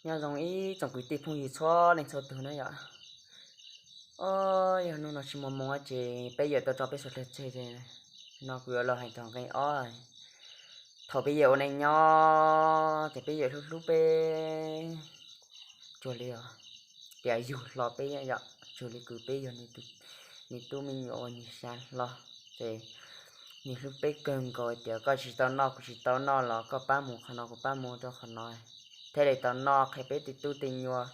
Nyob zoo ib tsoom kwv tij phooj ywg txhua leej txhua tus na yom. O, yog hnub no tsis muaj moo ces peb yawm tau tso peb suav dlawg tseg ces no kuv yuav los hais txog nqe ob. Thaum peb yawm ua neej nyob ces peb yawm hlub hlub peb cuag li os, tias yug hlo peb yom, cuag li kws peb yog nws tub me nyuam uas nws xya hlo, ces nws hlub peb kawg nkaus tias koj tsis tau noj kuv tsis tau noj los koj pab mus qhov no kuv pab mus rau qhov no, thiaj li tau noj qhia peb tej tub tej nyuag,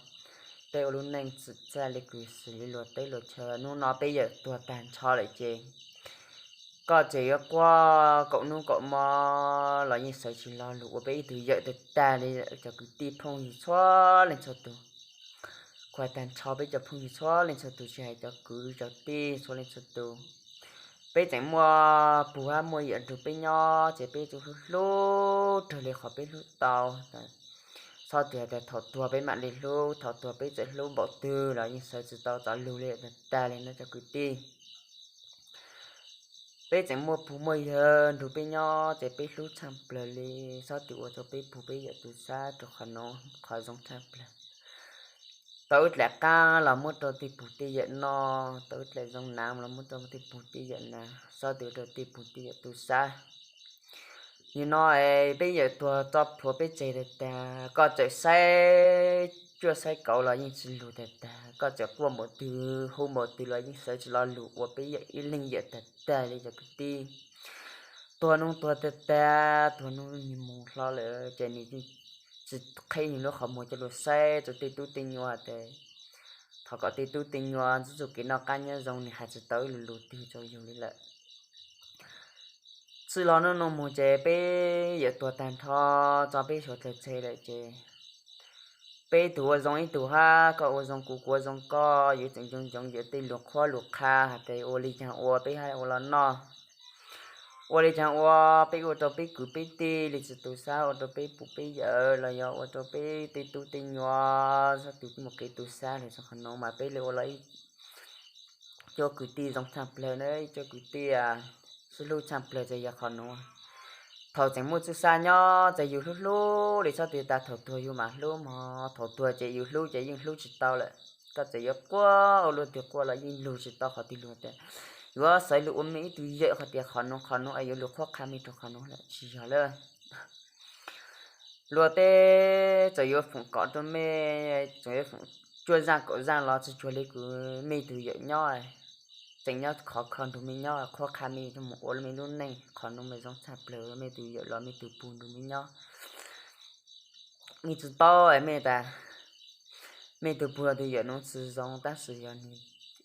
peb ua lub neej txwm txaj li kws xws li luag teb luag chaw. Hnub no peb yawm tuag tag nrho lawm ces koj tseem yuav quaj kaum hnub kaum hmo los yeej sawv tsis lo lus ua peb ib tug yawm tag tag li cov kwv tij phooj ywg txhua leej txhua tus. Kuv hais tag nrho peb cov phooj ywg txhua leej txhua tus tsis hais cov kwv cov tij txhua leej txhua tus. Peb tseem muaj pug hab muaj yawm nrug peb nyob ces peb tsuas hlub hlub raws li qhov peb hlub tau. Txhob tias thaum tuag peb mam li hlub, thaum tuag peb txawm hlub npaum twg los yeej sawv tsis tau cov lus li tag tag li no cov kwv tij. Peb tseem muaj pug muaj yawg nrug peb nyob ces peb hlub tshaj plawg li. Txhob tus ua rau peb pug peb yawm tu sab rau qhov no, qhov zoo tshaj plawg. Tau wb dlaim qaab los muab rau tej pug tej yawm noj, tau wb dlaim zoo nav los muab rau tej pug tej yawm nav, txhob tus ua rau tej pug tej yawm tu sab. Nim no peb yawm tuag tso plhuav peb tseg tag tag, koj txawm saib cuaj saib kauv los yeej tsis lug tag tag, koj txawm quaj npaum twg hu npaum twg los yeej sawv tsis lo lus ua peb yawm ib leeg yawm tag tag li cov kwv tij. Tuag nub tuag tag tag, tuag nub nws mus hlo lawm ces nws tsis qheb nws lub qhov muag coj lug saib rau tej tub tej nyuag hais tias, thov kom tej tub tej nyuag ntxub txuj kev noj qab nyob zoo, nws hais tsis tau ib lo lus twg rau yus li lawm. Txij los nub nua mus ces peb yawm tuag tag nrho, tso peb suav dlawg tseg lawm ces peb ib tug ua zoo ib tug hab, koj ua zoo kuv kuv ua zoo koj, yuav tseem nco ntsoov yuav tej lus qhuab lus qha hais tias ua li caag ua peb hab ua los noj, ua li caag ua peb ua rau peb kwv peb tij li tsis tu sab, ua rau peb pug peb yawm los yog ua rau peb tej tub tej nyuag txhob tus mus kev tu sab lawm. Qhov nuav mas peb li ua los ib cuab kwv tij zoo tshaj plawg na, ib cuab kwv tij sib hlub tshaj plawg ces yog qhov nuav. Thaum tseem muaj txuj sab nyob ces yus hlub hlub li txhob tus tas thaum tuag yus mam hlub mog, thaum tuag ces yus hlub ces yeej hlub tsis tau lawm. Koj txawm yuav quaj ua luaj twg quaj los yeej lug tsis tau qhov twg lug tias yuav xaiv lug ua mej ib tug yawm qhov tias qhov nuav qhov nuav es yuav lug qhuab qha mej rau qhov nuav lawm, tsis yog lawm. Luag tej txawm yuav foom kom rau mej, txawm yuav foom cuaj zaaj kaum zaaj los tsis cuag li kuv mej tug yawm nyob, tseem nyob khov kho nrug mej nyob, qhuab qha mej rau mus ua mej lub neej. Qhov nuav mas zoo tshaj plawg, mej tug yawm los mej tug pug nrug mej nyob. Mej tsis paub mej tas, mej tug pug los tug yawm nuav tsis zoo, tab sis yog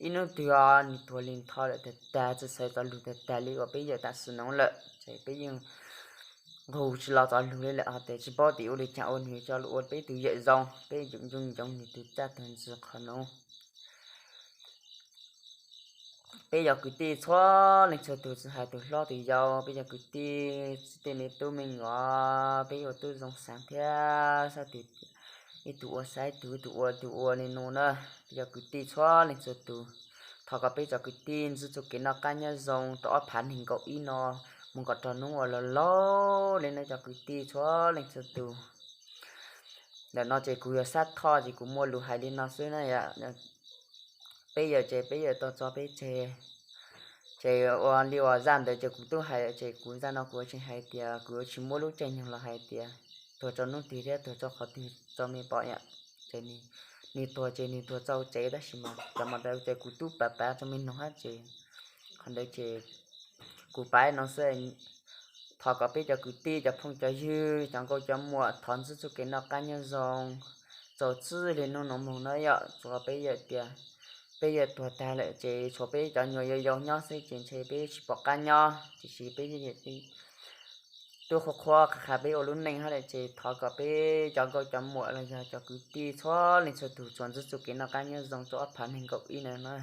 ib nub twg nws tuag li ntho lawm tag tag, tsis xaiv cov lug tag tag li uas peb yawm tam sim nuav lawm ces peb yeej nqug tsis los cov lug li lawm. Ho tes tsis paub tes ua li caag ua nws coj lug ua peb tug yawm zoo, peb yuav nco ntsoov nws tug txaj tug ntxwg qhov nuav. Peb cov kwv tij txhua leej txhua tug tsis hais tus hlob tus yau, peb cov kwv tij tej me tub me nyuam, peb ua tub zoo xaav thiab xav tus ib tug ua xav ib tug, ib tug ua ib tug ua li nuav na. Peb cov kwv tij txhua leej txhua tus, thov kom peb cov kwv tij ntxub txuj kev noj qab nyob zoo rau ob phav neeg nkaum ib no mus kom rau hnub uas laug laug li na cov kwv tij txhua leej txhua tus. Ntawm no ces kuv yog Xab Thoj ces kuv muaj lus hais li no xwb na. Peb yawm ces peb yawm tau tso peb tseg, ces ua li uas zaj ntawd ces kuv tub hais lawm ces kuv zaj no kuv tseem hais tias kuv yuav tsis muab lub caij nyoog los hais tias tuag rau hnub twg thiab tuag rau qhov twg rau mej pom yom. Ces nws tuag ces nws tuag txaus tsev, tab sis mas cov mas ntawd ces kuv tub pav pav rau mej noog hab ces qhov ntawd ces kuv pav no xwb. Thov kom peb cov kwv tij cov phooj cov ywg cov nkauj cov muam thov ntxub txuj kev noj qab nyob zoo txaus txij li hnub nuav moog na yom. Tsuav peb yawm tias peb yawm tuag tag lawm ces tshuav peb cov nyuam yau yau nyob xwb ces ntshe peb tsis pom qab nyob, tiam sis peb tub qhuab qhuab qha qha peb ua lub neej hab lawm ces thov kom peb cov nkauj cov muam los yog cov kwv tij txhua leej txhua tus tsuas ntxub txuj kev noj qab nyob zoo rau ob phav neeg nkaum ib na no.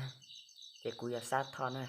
Ces kuv yog Xab Thoj na.